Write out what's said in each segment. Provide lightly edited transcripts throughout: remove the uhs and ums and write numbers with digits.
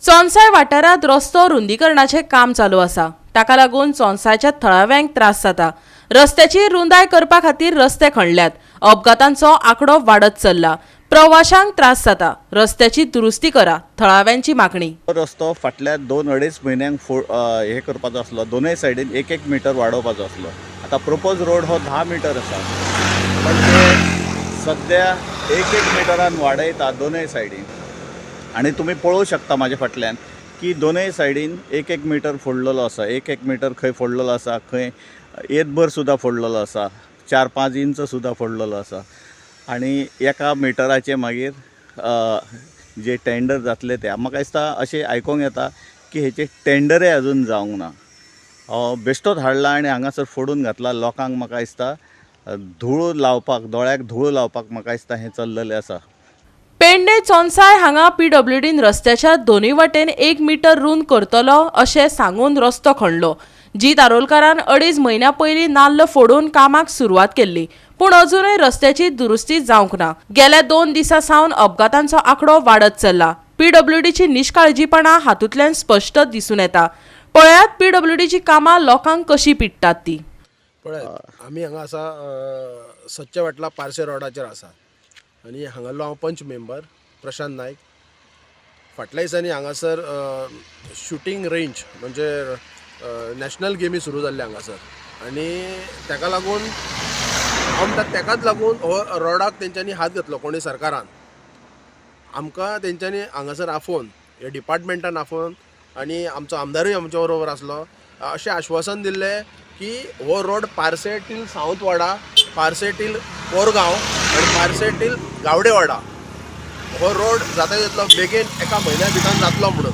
चोनसाय वाठारांत रस्तो रुंदीकरणाचें काम चालू आसा. ताका लागून चोनसायच्या थळाव्यांक त्रास जाता. रस्त्याची रुंदाय करपा खातीर रस्ते खणल्यात. अपघातांचो आंकडो वाडत चल्ला. प्रवाशांक त्रास जाता. रस्त्याची दुरुस्ती करा, थळाव्यांची मागणी. रस्तो फाटल्या 2-2.5 म्हयन्यांक हे करपाचो आसलो, दोनूय सायडीन 1-1 मिटर वाडोवपाचो आसलो. आतां प्रपोज रोड हो 10 मिटर आसा, पण ते सद्या 1-1 मिटरान वाडयता दोनूय सायडीन. आनी तुमी पळोवंक शकता म्हाज्या फाटल्यान की दोनूय सायडीन 1-1 मिटर फोडलेलो आसा. 1-1 मिटर खंय फोडलेलो आसा, खंय येतभर सुद्दां फोडलेलो आसा, 4-5 इंच सुद्दां फोडलेलो आसा. आनी 1 मिटराचे मागीर जे टेंडर जातले ते म्हाका दिसता अशें आयकोंक येता की हेचे टेंडरय अजून जावंक ना. बेश्टोच हाडला आनी हांगासर फोडून घातला. लोकांक म्हाका दिसता धूळ लावपाक, दोळ्याक धूळ लावपाक म्हाका दिसता हें चल्लेलें आसा. पेडणे चोनसाय हांगा पीडब्ल्यूडीन रस्त्याच्या दोनूय वाटेन 1 मिटर रूंद करतलो अशें सांगून रस्तो खणलो. जीत आरोलकारान 2.5 म्हयन्या पयलीं नाल्ल फोडून कामाक सुरवात केल्ली, पूण अजुनूय रस्त्याची दुरुस्ती जावंक ना. गेल्या 2 दिसां सावन अपघातांचो आंकडो वाडत चल्ला. पीडब्ल्यूडीची निश्काळजीपणा हातूंतल्यान स्पश्ट दिसून येता. पळयात पीडब्ल्यूडीची कामां लोकांक कशी पिडटात ती. पळयात, आमी हांगा आसा सच्चे वाटला पार्से रोडाचेर आसा आनी हांगालो हांव पंच मेंबर प्रशांत नायक. फाटल्या दिसांनी हांगासर शुटींग रेंज म्हणजे नॅशनल गेमी सुरू जाल्ले हांगासर आनी ताका लागून हांव म्हणटा ताकाच लागून हो रोडाक तेंच्यांनी हात घातलो. कोणी सरकारान आमकां तेंच्यांनी हांगासर आफोवन, हे डिपार्टमेंटान आफोवन आनी आमचो आमदारूय आमच्या बरोबर आसलो, अशें आश्वासन दिल्लें की हो road Parse till Sawantwada, Parse till Korgaon आनी पार्से टील गावडेवाडा हो रोड जाता तितलो बेगीन 1 म्हयन्या भितर जातलो म्हणून.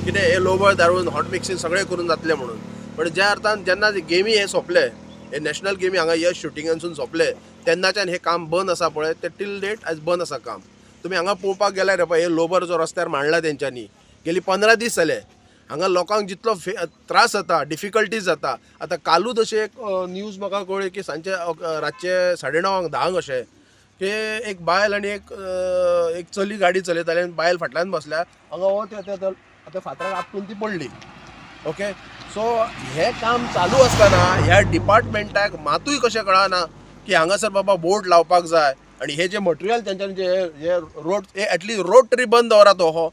कितें हे लोबळ धाडून हॉट मिक्सींग सगळें करून जातलें म्हणून. पण ज्या अर्थान जेन्ना गेमी हे सोंपले, हे नॅशनल गेमी हांगा यश शुटिंगानसून सोंपले तेन्नाच्यान हें काम बंद आसा. पळय ते टील डेट आयज बंद आसा काम. तुमी हांगा पळोवपाक गेल्यार पळय हे लोबर जो रस्त्यार मांडला तेंच्यांनी गेली 15 दीस जाले. हांगा लोकांक जितलो त्रास जाता, डिफिकल्टीज जाता. आतां कालूच अशें एक न्यूज म्हाका कळ्ळी की सांजचे रातचे 9:30 10 अशें की एक बायल आनी एक चली गाडी चलयताली आनी बायल फाटल्यान बसल्या. हांगा हो त्या फातराक आपटून ती पडली. ओके, सो हें काम चालू आसतना ह्या डिपार्टमेंटाक मातूय कशें कळना की हांगासर बाबा बोर्ड लावपाक जाय आनी हे जे मटेरियल तेंच्यांनी जे हे रोड हे एटलिस्ट रोड तरी बंद दवरात. हो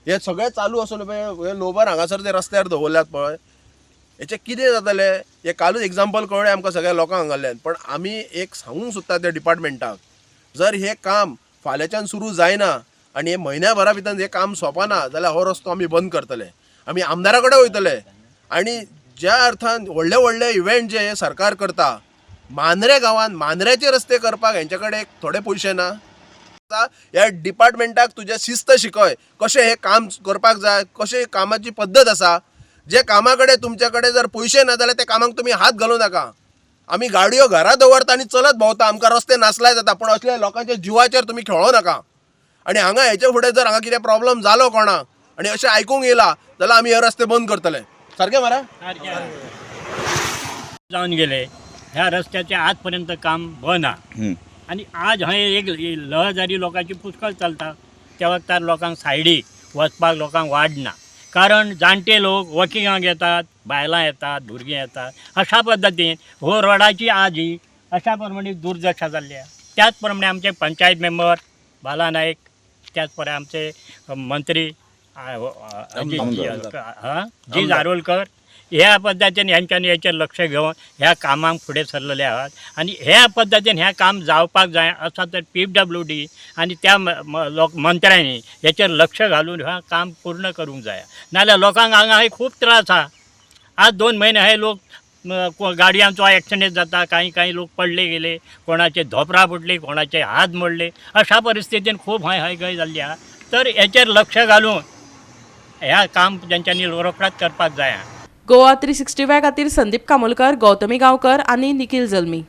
हे सगळें चालू आसून पळय हे लोबर हांगासर ते रस्त्यार दवरल्यात पळय, हेचें कितें जातलें हें कालूच एग्जाम्पल कळ्ळें आमकां सगळ्या लोकांक हांगासरल्यान. पण आमी एक सांगूंक सोदता त्या डिपार्टमेंटाक, जर हें काम फाल्यांच्यान सुरू जायना आनी हे म्हयन्या भरा भितर हें काम सोंपना जाल्यार हो रस्तो आमी बंद करतले. आमी आमदारा कडेन वयतले आनी ज्या अर्थान व्हडले व्हडले इव्हेंट जे हे सरकार करता, मांद्रे गांवांत मांद्र्याचे रस्ते करपाक हेंचे कडेन थोडे पयशे ना. ह्या डिपार्टमेंटाक तुजें शिस्त शिकय, कशें हें काम करपाक जाय, कशें कामाची पद्दत आसा. जे कामा कडेन तुमचे कडेन जर पयशे ना जाल्यार त्या कामाक तुमी हात घालूं नाका. आमी गाडयो घरा दवरता आनी चलत भोंवता, आमकां रस्ते नासल्यार जाता, पूण असल्या लोकांच्या जिवाचेर तुमी खेळों नाका. आनी हांगा हेचे फुडें जर हांगा कितें प्रॉब्लम जालो कोणाक आनी अशें आयकूंक येयला जाल्यार आमी हे रस्ते बंद करतले. सारकें मरे जावन गेले ह्या रस्त्याचें आजपर्यंत काम बंद आहा. आनी आज हय एक लहजारी लोकांची पुष्कळ चलता. त्या वक्तार लोकांक सायडीक वचपाक लोकांक वाडना, कारण जाणटे लोक वॉकिंगाक येतात, बायलां येतात, भुरगीं येतात. अशा पद्दतीन हो रोडाची आज ही अशा प्रमाणे दुर्दशा जाल्ली आहा. त्याच प्रमाणे आमचे पंचायत मेंबर बाला नायक, त्याच प्रमाणे आमचे मंत्री जी आरोलकर, ह्या पद्दतीन हेंच्यांनी हेचेर लक्ष घेवन ह्या कामाक फुडें सरलेले आहात. आनी ह्या पद्दतीन हें काम जावपाक जाय आसा तर पीडब्ल्यूडी आनी त्या लोक मंत्र्यांनी हेचेर लक्ष घालून हें काम पूर्ण करूंक जाय. नाजाल्यार लोकांक हांगा हे खूब त्रास आहा. आज 2 म्हयने हे लोक गाडयांचो एक्सिडेंट जाता, कांय कांय लोक पडले गेले, कोणाचे धोपरां फुटली, कोणाचे हात मोडले. अशा परिस्थितीन खूब हय हय गय जाल्ली आहा. तर हेचेर लक्ष घालून ह्या काम तेंच्यांनी रोखडेंच करपाक जाय. गोवा 365 खातीर संदीप कामोलकर, गौतमी गांवकर आनी निखिल जल्मी.